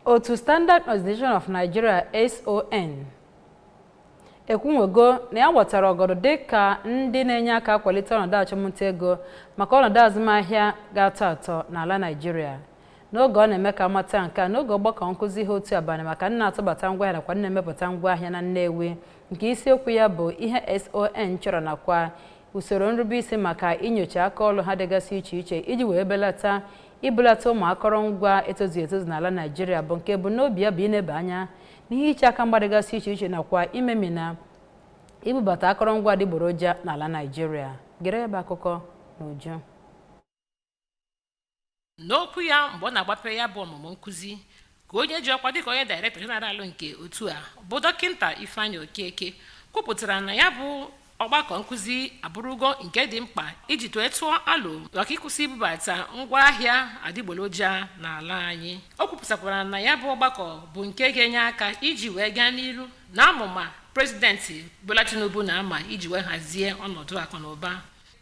Otu Standard Organization of Nigeria, SON, ekwunwego na ya ghọtara ọgọdọ dịka ndị na-enye aka akwalite ọnọdụ achụmnta ego maka ọnọdụ azụmahịa ga-atọ atọ n'ala Naịjirịa. N'oge ọ na-eme ka amata nke a n'oge ọgbakọ nkụzi ihe otu abalị maka ndị na-atụbata ngwaahịa nakwa ndị na-emepụta ngwaahịa na Nnewi, nke isiokwu ya bụ ihe SON chọrọ nakwa usoro nrubeisi maka inyocha aka ọlụ ha dịgasị iche iche iji wee belata ibulata ụmụ akọrọngwa etozughị etozu n'ala Naịjirịa, bụ nke bụ n'obi ya bụ ineba anya n'ihe iche aka mgba dịgasị iche iche nakwa imemina ibubata akọrọngwa adịgboroja n'ala Naịjirịa. Gere ebe akụkọ n'uju. N'okwu ya mgbe ọ na-agbape ya bụ ọmụmụ nkụzi, ka onye ji ọkwa dịka onye director general nke otu a, bụ Dọkịta Ifeanyị Okeke, kwupụtara na ya bụ ọgbakọ nkụzi abụrụgo nke dị mkpa iji tụọ tụọ alo maka ịkwụsị ibubata ngwaahịa adịgboloja n'ala anyị. O kwupụtakwara na ya bụ ọgbakọ bụ nke ga-enye aka iji wee gaa n'iru na amụma Prezidenti Bola Tinubu na-ama iji wee hazie ọnọdụ akụ na ụba.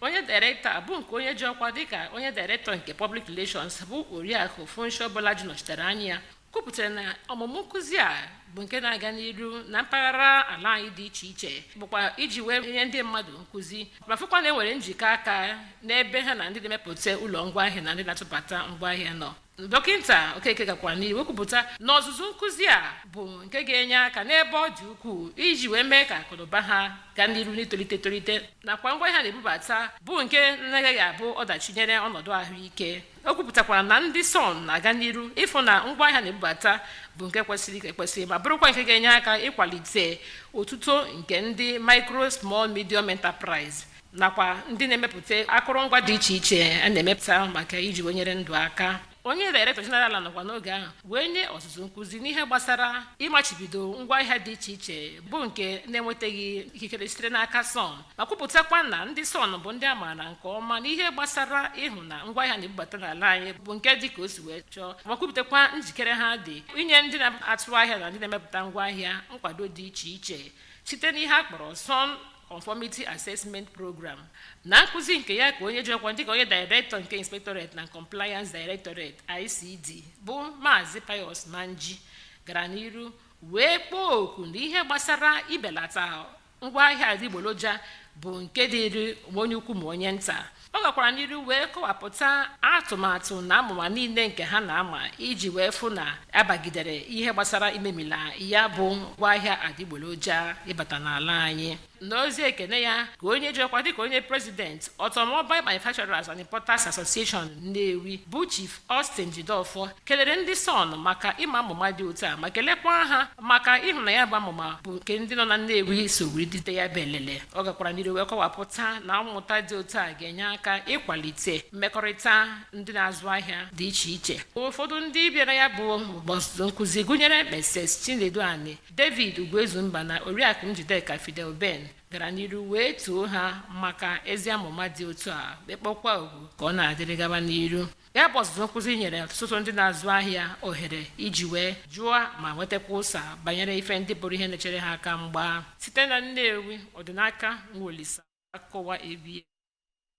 Onye director bụ nke onye ji ọkwa dịka onye director nke Public Relations, bụ Oriakụ Funsho Bolaji, nọchitere anya ya, kwupụtara na ọmụmụ nkụzi a bụ nke na-aga n'iru na mpaghara ala anyị dị iche iche, bụkwa iji wee nye ndị mmadụ nkụzi ma fụkwa na enwere njikọ aka n'ebe ha na ndị na-emepụta ụlọ ngwaahịa na ndị na-atụbata ngwaahịa nọ. Dọkịta Okeke gakwara n'ihu kwupụta na ọzụzụ nkụzi a bụ nke ga-enye aka n'ebe ọ dị ukwuu iji wee mee ka akụnụba ha gaa n'iru n'itolite etolite, nakwa ngwaahịa na-ebubata bụ nke na-agaghị abụ ọdachi nyere ọnọdụ ahụike. O kwupụtakwara na ndị SON na-aga n'iru ịfụ na ngwaahịa na-ebubata bụ nke kwesịrị ekwesị ma bụrụkwa nke ga-enye aka ịkwalite otuto nke ndị micro, small, medium enterprise nakwa ndị na-emepụta akụrụngwa dị iche iche a na-emepụta maka iji wee nyere ndụ aka. Onye director general nọkwa n'oge ahụ wee nye ọzụzụ nkụzi n'ihe gbasara ịmachibido ngwaahịa dị iche iche bụ nke na-enwetaghị ikikere sitere n'aka SON, ma kwupụtakwa na ndị SON bụ ndị a maara nke ọma n'ihe gbasara ịhụ na ngwaahịa na-ebubata n'ala anyị bụ nke dị ka o si wee chọọ, ma kwupụtakwa njikere ha dị inye ndị na-atụ ahịa na ndị na-emepụta ngwaahịa nkwado dị iche iche site n'ihe a kpọrọ SON Conformity Assessment Program. Na nkụzi nke ya, ka onye ji ọkwa dịka onye director nke Inspectorate na Compliance Directorate, ICD, bụ Maazị Pius Manji, gara n'iru wee kpọọ oku na ihe gbasara ibelata ngwaahịa adịgboloja bụ nke dịrị ma onye ukwu ma onye nta. Ọ gakwara n'iru wee kọwapụta atụmatụ na amụma niile nke ha na-ama iji wee fụ na abagidere ihe gbasara imemila ya bụ ngwaahịa adịgboloja ịbata n'ala anyị. N'ozi ekene ya, ka onye ji ọkwa dịka onye president Automobile Manufacturers and Importers Association Nnewi, bụ Chief Austin Jideofor, kelere ndị SON maka ịma amụma dị otu a, ma kelekwa ha maka ịhụ na ya bụ amụma bụ nke ndị nọ na Nnewi so wee dite ya bụ elele. Ọ gakwara n'iru wee kọwapụta na mmụta dị otu a ga-enye aka ịkwalite mmekọrịta ndị na-azụ ahịa dị iche iche. Ụfọdụ ndị bịara ya bụ ọzụzụ nkụzi gụnyere Mrs Chinedu Ani, David Ugwuezumba na Oriakụ Njideka Fidel Ben, gara n'iru wee too ha maka ezi amụma dị otu a, wee kpọkwa oku ka ọ na-adịrị gaba n'iru. Ya bụ ọzụzụ nkụzi nyere ọtụtụ ndị na-azụ ahịa ohere iji wee jụọ ma nwetakwa ụsa banyere ife ndị bụrụ ihe na-echere ha aka mgba. Site na Nnewi, Ọdịnaka Nwolisa, akụwa ABS.